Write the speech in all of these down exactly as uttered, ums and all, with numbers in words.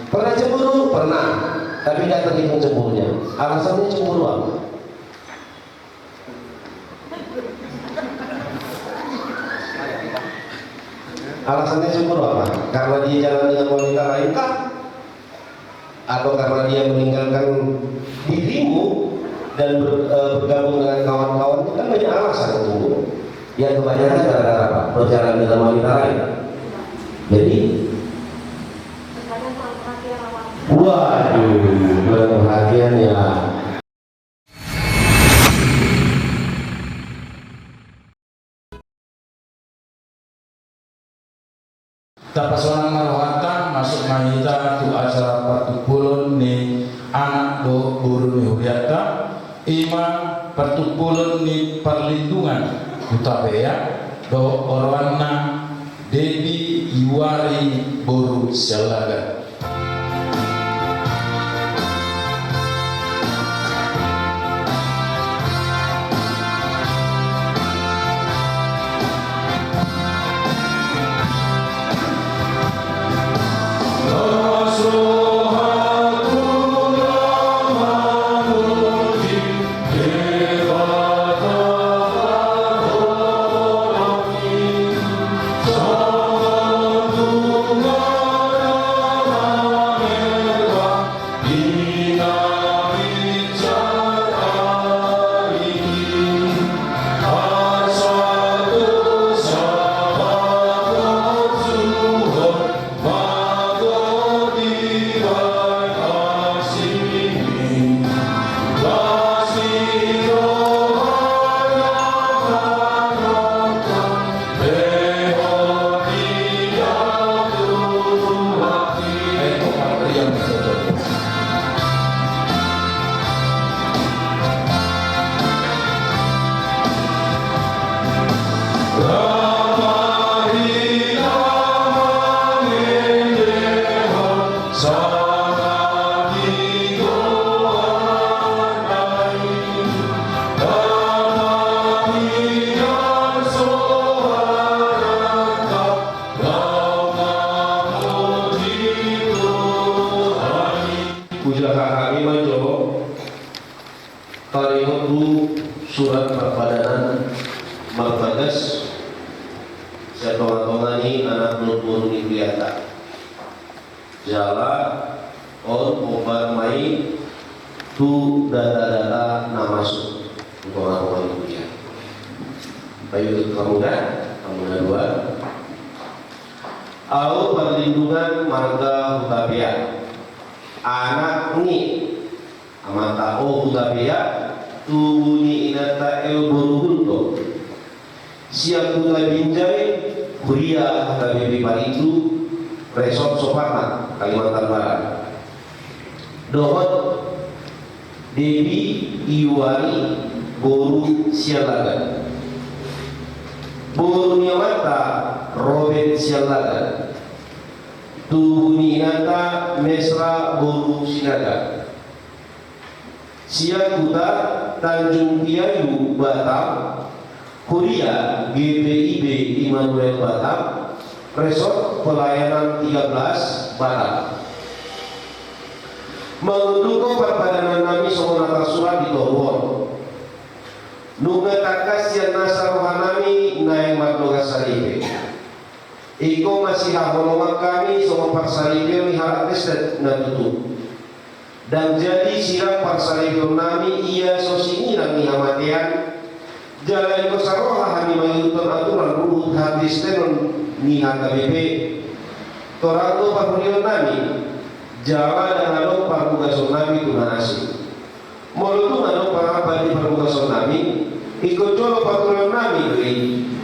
Pernah cemburu? Pernah. Tapi nggak terhitung cemburunya. Alasannya cemburu apa? Alasannya cemburu apa? Karena dia jalan dengan wanita lain kah? Atau karena dia meninggalkan dirimu dan ber-, eh, bergabung dengan kawan-kawan? Itu kan banyak alasan cemburu. Yang kebanyakan gara-gara apa? Berjalan dengan wanita lain. Jadi, waduh, kurang perhatian ya. Tapasonang ma rohanta, masuk ma hita tu acara partumpulon ni anak dohot boru ni hurianta, i ma partumpulon ni parlindungan Hutapea dohot oroanna Debi Iwari boru Siallagan. Hujaha hami ma jo taringot tu surat parpadanan marbagas sian tonga-tonga ni anak dohot boru ni hurianta. Jala on hombar ma i tu data-data na masuk tu tonga-tonga ni huria. Bayu tu hamu da, hamu na dua. Ahu parlindungan marga Hutapea, anak ni amanta O Hutapea, tubu ni inanta L Boruhunto. Sian Huta Binjai, huria H K B P Parindu, Resort Soeparman, Kalimantan Barat. Dohot Debi Iwari boru Siallagan. Boru ni amanta Robert Siallagan. Tubu ni inanta Mesra boru Sinaga. Sian Huta Tanjung Piayu, Batam, huria G P I B Immanuel Batam, Resort Pelayanan tiga belas, Batam. Mangundurhon parpadanan nami songon na tarsurat di toru on. Nunga tangkas sian nasa roha nami naeng mardohot saripe. Ingkon masihaholongan hami songon parsaripeon ni halak Kristen na tutu. Ndang jadi sirang parsaripeon nami ia so sinirang ni hamatean, jala ingkon saroha hami mangihuthon aturan ruhut hakristenon ni H K B P. Torang do parhuriaon nami, jala ndang adong parbugason nami tu na asing. Molo tung adong pangaramban di parbugason nami, ingkon jolo patureon nami do i,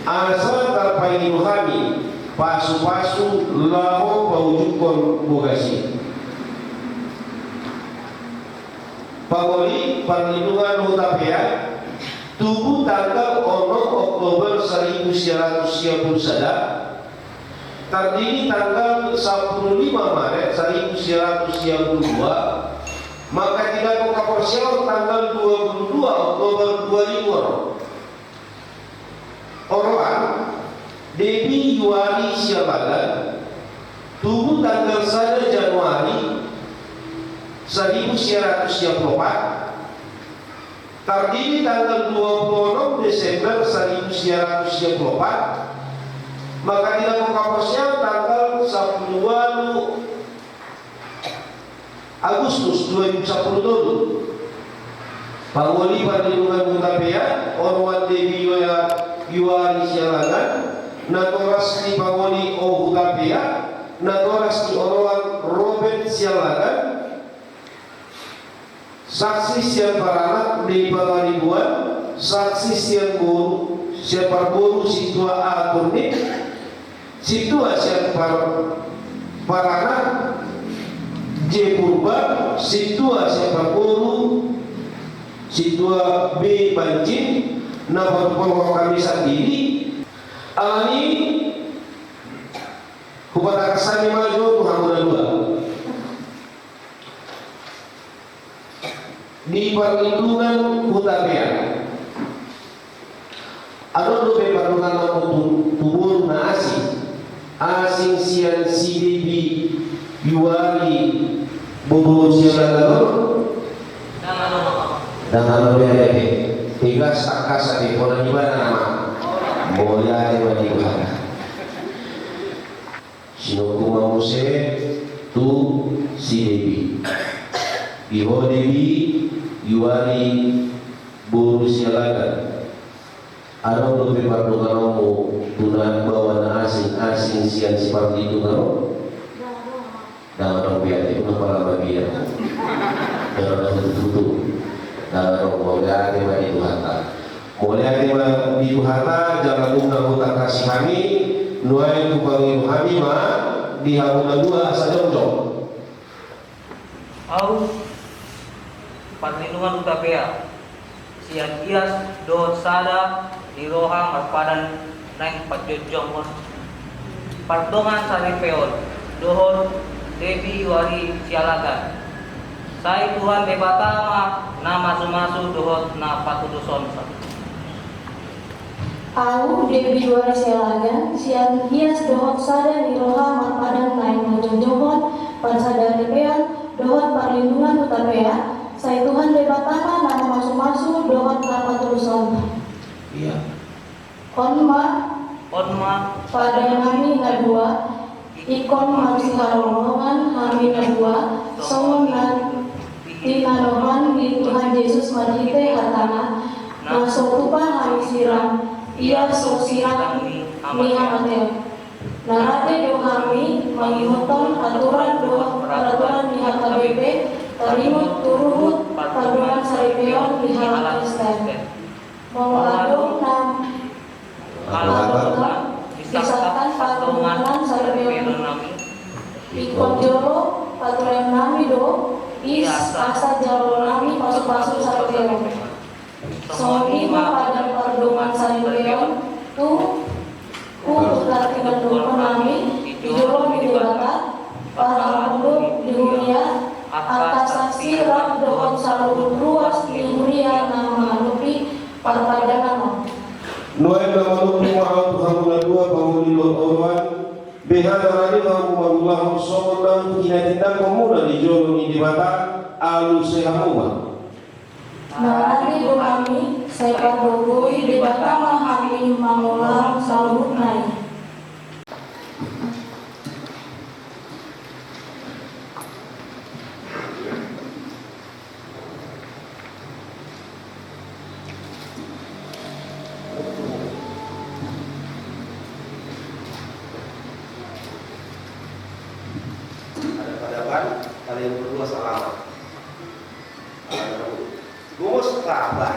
asa tarpangido hami pasu-pasu laho paujukhon bogas i. Pangoli, parlindungan Hutapea, tubu tanggal onom Oktober saribu sia ratus sia pulu sada, tardidi tanggal sampulu lima Maret saribu sia ratus sia pulu dua, manghatindanghon haporseaon tanggal dua pulu dua Oktober dua ribu onom. Oroan, Debi Iwari Siallagan, tubu tanggal sada Januari Saribu sia ratus sia pulu opat, tardidi tanggal dua pulu onom Desember saribu sia ratus sia pulu opat, manghatindanghon haporseaon tanggal sampulu ualu Agustus dua ribu sampulu tolu. Pangoli parlindungan Hutapea, oroan Debi Yuari Sialagan, natoras ni pangoli O Hutapea, natoras ni oroan Robert Sialagan, saksi sian paranak Dei Pangaribuan, saksi sian boru, sian parboru Sintua A Turnip, sintua sian par-, paranak J Purba, sintua sian parboru Sintua B Banjin, na patupahon hami sandiri. Alani hupatakas hami ma jo tu hamu na dua. Di parlindungan Hutapea, adong dope pardonganonmu tu, tu boru na asing, asing sian si Debi Yuari boru Sialagan? Ndang adong be, ate. Tegas tangkas, ate, bona ni bana nama. Mauliate ma di Tuhan. Sinungkun ma muse tu si Debi. Di ho Debi Yuari boru Sialagan, adong dope pardonganonmu tu na baoa na asing, asing sian si parlindungan on? Ndang adong be, ate, unang pala mabiar. Ndang adong tutu. Ndang adong, mauliate ma di Tuhanta. Mauliate ma di Tuhanta, jala nunga hutangkasi hami, nuaeng hupangido hami ma di hamu na dua asa jongjong. Ahu, parlindungan Hutapea, sian ias dohot sada ni roha marpadan naeng panjongjongkon pardongan saripeon dohot Debi Yuari Sialagan. Sai Tuhan Debata ma na mamasu-masu dohot na patulus on. Ahu, Debi Yuari Sialagan, sian ias dohot sada ni roha marpadan naeng manjongjongkon parsaripeon dohot parlindungan Hutapea, sai Tuhan Debata ma na mamasu-masu dohot na patulus on. Ia. On ma. On ma. Padanami na dua, ingkon marsihaholongan hami na dua, songon na tinadingan ni Tuhan Jesus marhite hatana, na so tupa hami sirang, ia so sirang ni hamatean. Na rade do hami mangihuthon aturan dohot paraturan ni H K B P taringot tu ruhut pardongan saripeon di halak Kristen. Molo adong na manghaholongi, disahkan pardonganan saripeon. Ingkon jolo paturennami do i asa jaloonnami pasu-pasu saripeon. Songon i ma padan pardongan saripeon tu huhut tartilokhonnami di jolo ni Debata, parhalado di huria, angka saksi rap dohot saluhut ruas ni huria na mangadopi parpadanan on. Nuaeng na manungkun ma ahu tu hamu na dua pangoli dohot oroan, beha na rade ma hamu mangulahon songon naung hinatindangkonmuna di jolo ni Debata, aluse hamu ma. Na rade do hami, sai pargogoi Debata ma hami mangulahon saluhutna i. Ada pada ban, kalian berdua salaman. Gomos apa?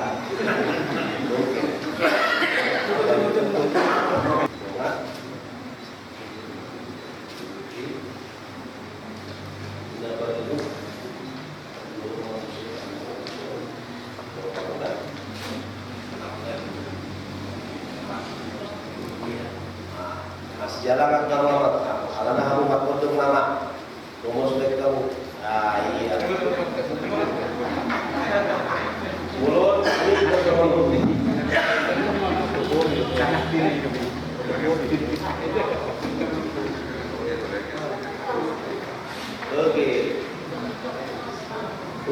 Masih jalan kan, alana hamu markondom nama. Ngomong sudah kita mau. Ah, iya. Mulut, ini kita ngomong. Oke.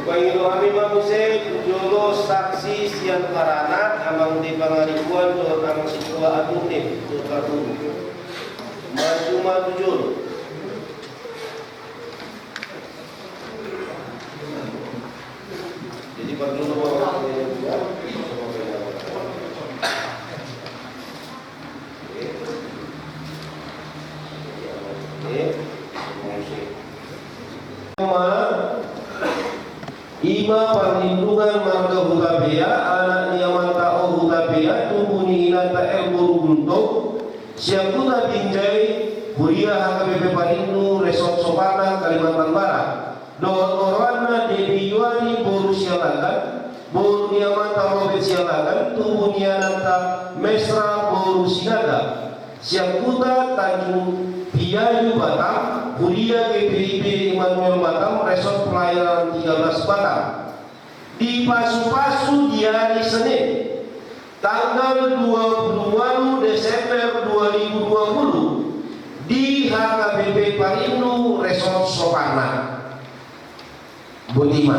Pangido hami ma muse tu jolo saksi sian harana amang di pangaribuan dohot amang sintua agung ni tu tarbubu. Maju ma tu jolo. Jadi parjolo ma. Ima parlindungan marga Hutapea, anak ni amanta O Hutapea, tubu ni inanta R Boru Buntong, sian Huta Binjai, huria H K B P Parindu, Resort Soparna, Kalimantan Barat. Dohot oroanna Devi Yuani boru Sialagan, boru ni amanta Robert Sialagan, tubu ni inanta Mesra boru Sinaga. Sian Huta Tanjung Piayu Batam, huria G P I P Immanuel Batam, Resort Pelayaran tiga belas Batam. Dipasupasu di ari Senin, tanggal dua puluh walu Desember dua ribu dua puluh, di H K B P Parindu Resort Soparna. Boti ma.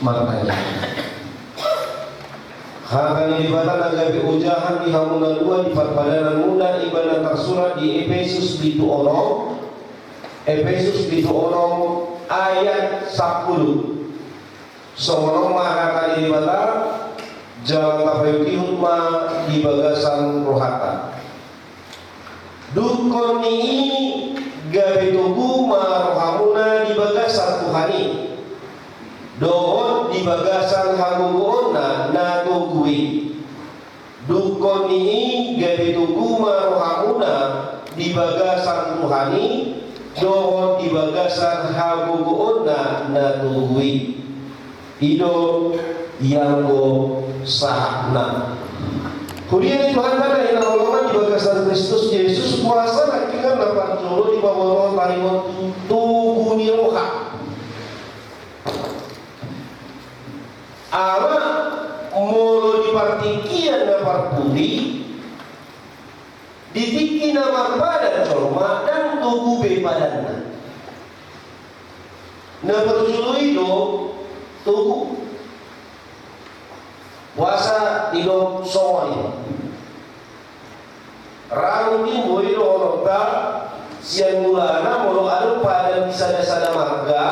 Martangiang. Hata ni Debata na gabe ojahan di hamu na dua di parpadananmuna, i ma na tarsurat di Epesus pitu onom, Epesus pitu onom ayat sampulu. Songon on ma hata ni Debata, jala tapaihutihut ma di bagasan rohanta. Dungkon ni i gabe togu ma rohamuna di bagasan Tuhan i, dohot di bagasan hagogoonna na togu i. Dungkon ni i gabe togu ma rohamuna di bagasan Tuhan i, dohot di bagasan hagogoonna na togu i. I do ianggo sahatna. Huria ni Tuhanta na hinaholongan di bagasan Kristus Jesus, puasa nangkiningan na parjolo dipabotohon taringot tu togu ni roha. Ala molo di partingkian na parpudi, di tingki na marpadan jolma ndang togu be padanna. Na parjolo i do togu. Puasa didok songon i. Ra mungkin boi dohononta sian mulana molo adong padan di sada-sada marga,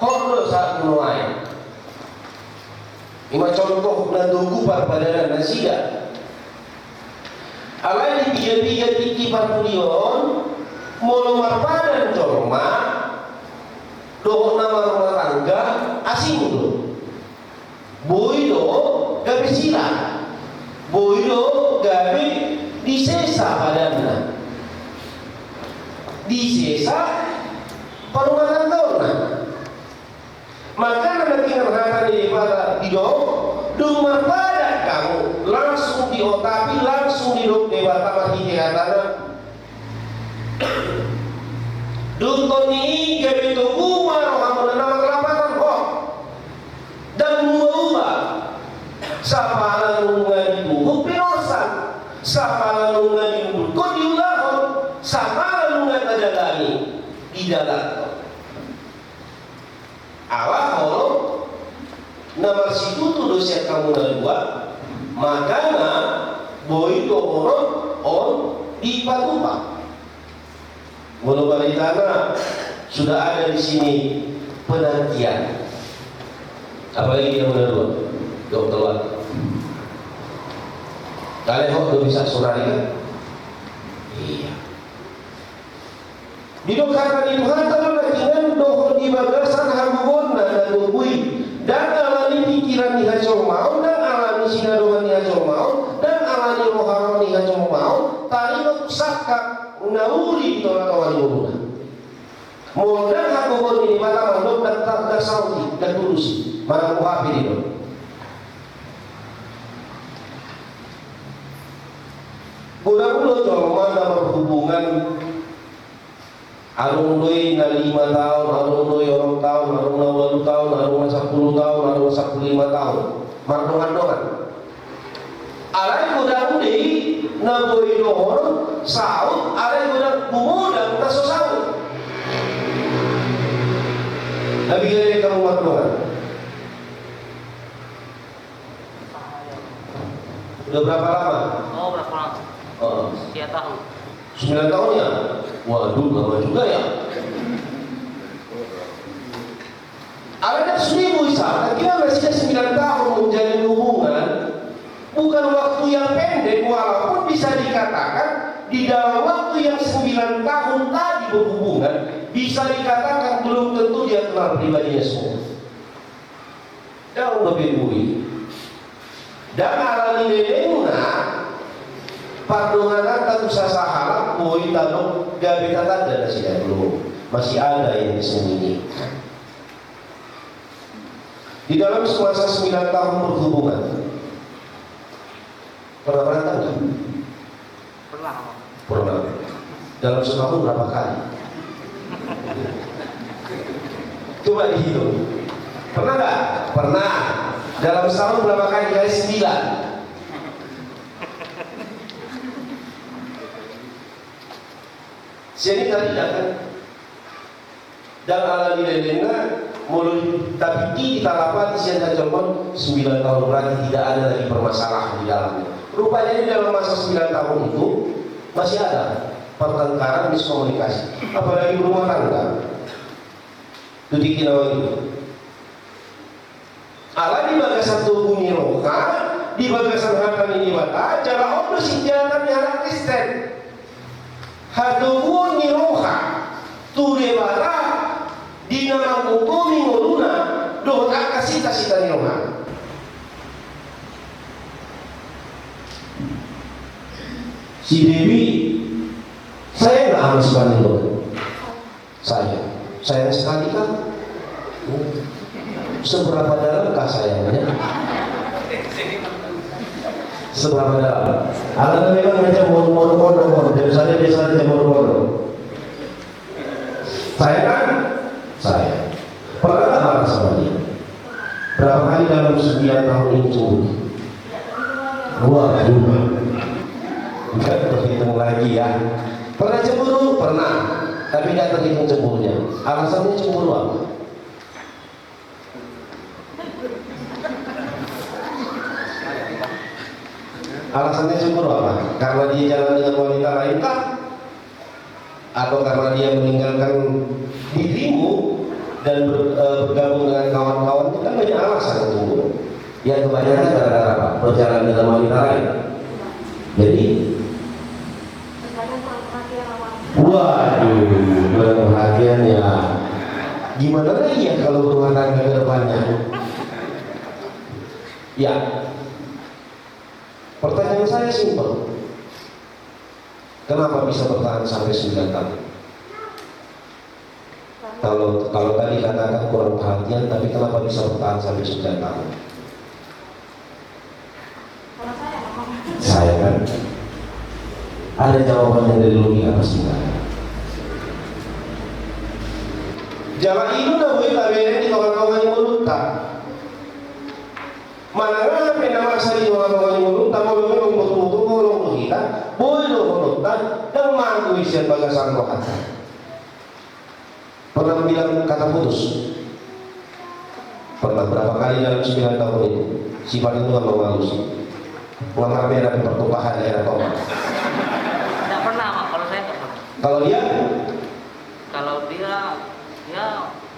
hot do sahat tu nuaeng. I ma contoh na togu parpadanan nasida. Alai di piga-piga tingki parpudi on, molo marpadan jolma dohot na marrumah tangga, asing do. Boi do gabe sila. Boi do gabe disesa. Sapadanna. Disesa parumatanggaonna. Makana na tinggal hata ni Debata didok, dung marpadan hamu, langsung diotapi, langsung didok Debata marhite hatana. Dung toni i gabe togu ma rohamuna na marlapatan ho. Ndang muba-uba. Sapala nunga dituhuk pe norsa, sapala nunga diundulhon diulahon, sapala nunga tadalani didalankon. Ala holong na marsitutu do sian hamu na dua, makana boi dohonon on dipatupa. Molo baritana sudah ada di sini penantian. Apalagi dia menurut dokter Wan. Kalian kok belum bisa saudari kan? Iya. Didok hata ni Tuhanta do na hinan dohot di bagasan hagogoonna na togu i. Ndang alani pikiran ni hajolmaon, ndang alani sinadongan ni hajolmaon, ndang alani roha-roha ni hajolmaon, taringot sangkap na uli di tonga-tonga ni ngoluna. Molo ndang hagogoon ni Debata mandok, ndang ta-, ndang saut i, ndang tulus i. Manang boha pe didok. Godang do jolma na marhubungan, adong do i na lima taon, adong do i onom taon, adong na ualu taon, adong na sampulu taon, adong na sampulu lima taon. Mardongan-dongan. Alai godang do i na boi dohonon saut, alai godang gumodang na so saut. Na bigana i hamu mardongan. Udah berapa lama? Oh, berapa lama? Oh. Sekian tahun. Sembilan tahun ya? Waduh, lama juga ya. Alana sude boi saut, kira-kira sembilan tahun menjalin hubungan, bukan waktu yang pendek, walaupun bisa dikatakan di dalam waktu yang sembilan tahun tadi berhubungan, bisa dikatakan belum tentu dia kenal pribadinya semua. Ndang dope boi. Ndang alani lelengna pardongananta tu sasahalak boi tadok gabe tatanda nasida, belum. Masih ada yang disembunyikan. Di dalam masa sembilan tahun berhubungan, pernah berantem nggak? Pernah. Pernah. Dalam setahun berapa kali? Coba dihitung. Pernah nggak? Pernah. Dalam setahun berapa kali? Kali sembilan. Sian i tadi kan? Ndang alani lelengna, molo tapingki, talapati sian hajolmaon, sembilan tahun berarti tidak ada lagi permasalahan di dalamnya. Rupanya di dalam masa sembilan tahun itu masih ada pertengkaran, miskomunikasi, apalagi rumah tangga. Itu dikira itu. Ala di bagasan togu ni roha, di bagasan hata ni Debata, jala on do sinjata ni halak Kristen. Hatoguon ni roha tu Debata di na manggogomi ngoluna dohot angka sitasita ni roha. Si Debi, saya nggak harus panen. Sayang. Sayang sekali kah? Seberapa dalamkah sayangnya? Seberapa dalam? Alana memang hanya mau-mau-mau-mau, biasanya, biasanya mau-mau. Sayang kan? Sayang. Pernah nggak marah sama dia? Berapa kali dalam sembilan tahun ini cemburu? Waduh. Nggak terhitung lagi ya. Pernah cemburu? Pernah. Tapi nggak terhitung cemburunya. Alasannya cemburu apa? Alasannya cemburu apa? Karena dia jalan dengan wanita lain kah? Atau karena dia meninggalkan dirimu dan ber-, eh, bergabung dengan kawan-kawan, itu kan banyak alasan untuk yang kebanyakan gara-gara apa? Berjalan dengan wanita lain. Jadi, waduh, kurang perhatian ya. Gimana lagi ya kalau berumah tangga ke depannya? Ya, pertanyaan saya simpel. Kenapa bisa bertahan sampai sembilan tahun? Kalau, kalau tadi katakan kurang perhatian, tapi kenapa bisa bertahan sampai sembilan tahun? Saya kan? Ada jawabannya dari logika pasti nggak ada. Jala i do na boi tabereng di tonga-tonga ni ngolunta. Manang aha pe na masa di tonga-tonga ni ngolunta, molo memang botul-botul holong do hita, boi do holongta, ndang mago i sian bagasan rohanta. Pernah bilang kata putus? Pernah. Berapa kali dalam sembilan tahun itu? Sifat itu kan memalusi. Nggak pernah ada pertumpahan air tomat. Nggak pernah, Pak. Kalau saya nggak pernah. Kalau dia? Kalau dia, ya,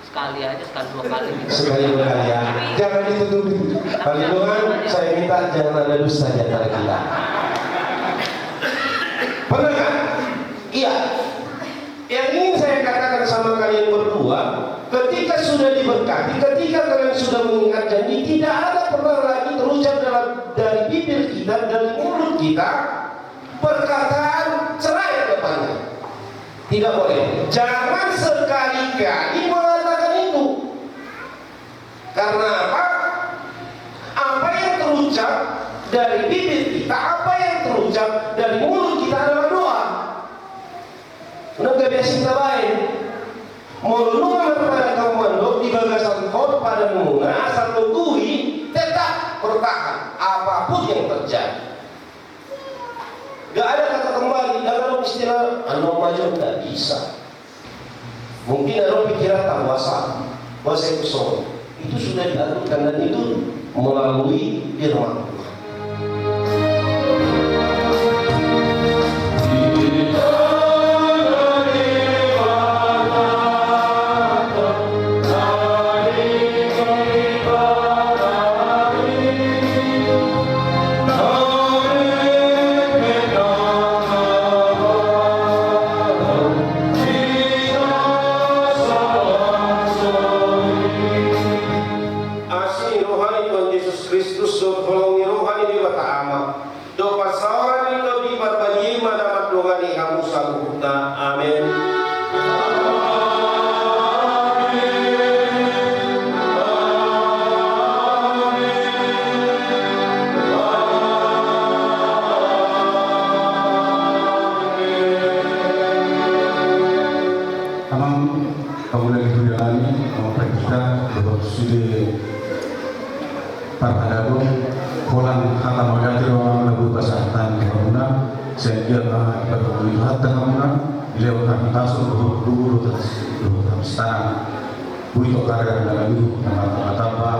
sekali aja, sekali dua kali gitu. Sekali dua kali, ya. Jangan ditutupi. Pak Lindungan, saya minta jangan ada dusta di antara kita. Pernah kan? Iya. Yang ingin saya katakan sama kalian berdua, ketika sudah diberkati, ketika kalian sudah mengikat janji, tidak ada pernah lagi terucap dalam, dari bibir kita, dari mulut kita, perkataan cerai ke depannya. Tidak boleh. Jangan sekali-kali mengatakan itu. Karena apa? Apa yang terucap dari bibir kita, apa yang terucap dari mulut kita adalah doa. Nunga biasa kita baen. Molo nunga marpadan hamu mandok di bagasan hot padanmuna, asal togui, tetap bertahan apapun yang terjadi. Gak ada kata kembali, gak ada istilah anu maju, gak bisa. Mungkin ada pikiran tak puasa, puasa itu soal. Itu sudah diaturkan dan itu melalui firman Tuhan. Asi ni roha ni Tuhan Jesus Kristus, dohot holong ni roha ni Debata Ama, dohot parsaoran ni Tondi Parbadia i ma na mandongani hamu saluhutna. Amen. Amang pangula ni huria nami, amang pandita, dohot sude parhalado, holan hata mauliate do amang na boi pasahathon tu hamuna, sehingga ma dipargogoi Tuhanta hamuna, dilehon hahipason dohot gogo dohot hasintongan. Boi do karena na ganup na martamba-tamba,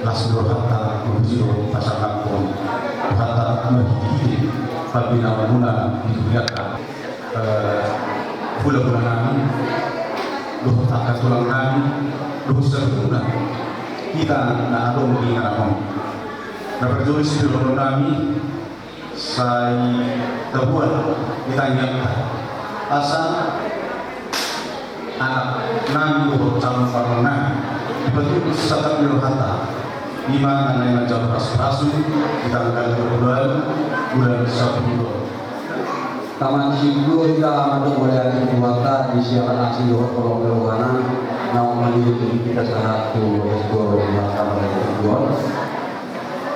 las ni rohanta, mampuji dohot pasangaphon Tuhanta marhite-hite pambinaonmuna di hurianta. Eh, hulahula nami, dohot angka tulang nami, dohot saluhutna hita na adong di inganan on. Na parjolo sidung nami, sai taboan di tangiangta asa anak nami dohot calon parumaen nami dipatupa sangkap ni rohanta. I ma na naeng manjalo pasu-pasu di tanggal dua puluh bulan sampulu. Taman siku hita mandok mauliate tu Tuhanta di siakan asi dohot holong ni rohana naung mangiring hita sahat tu bagas joro ni Tuhanta pada minggu on.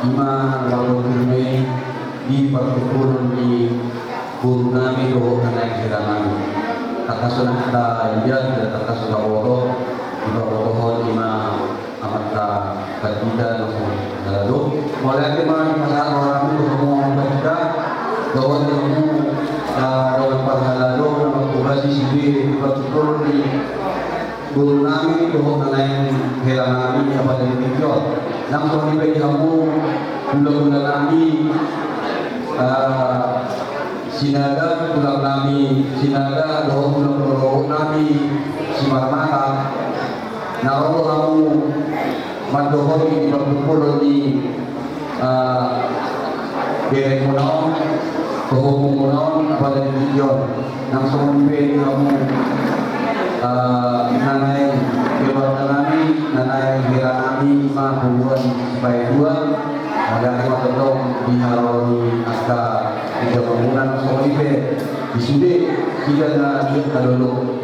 I ma laho tirmai di partuturon ni boru nami dohot na naeng hela nami. Tangkas songon hita liat, tangkas songon taboto, dipabotohon i ma amanta pandita dohot parhalado. Mauliate ma di pasahat roha nami tu hamu amang pandita dohot hamu, ah, dongan parhalado na mangkobasi sude di partuturon ni boru nami dohot na naeng hela nami di apala ni tingki on. Nang songon i pe di hamu hulahula nami, ah, Sinaga, tulang nami Sinaga dohot tulang rorobot nami Simarmata. Na ro do hamu mandohoti di partuturon ni, ah, berengmuna on, hohomuna on, apala ni tingki on. Nang songon i pe di hamu, ah, na naeng keluarga nami, na naeng hela nami, i ma Huluan Sipaetua. Mauliate ma tongtong di haroro ni angka ijabamuna. Nang songon i Di sude hita na, na lolo.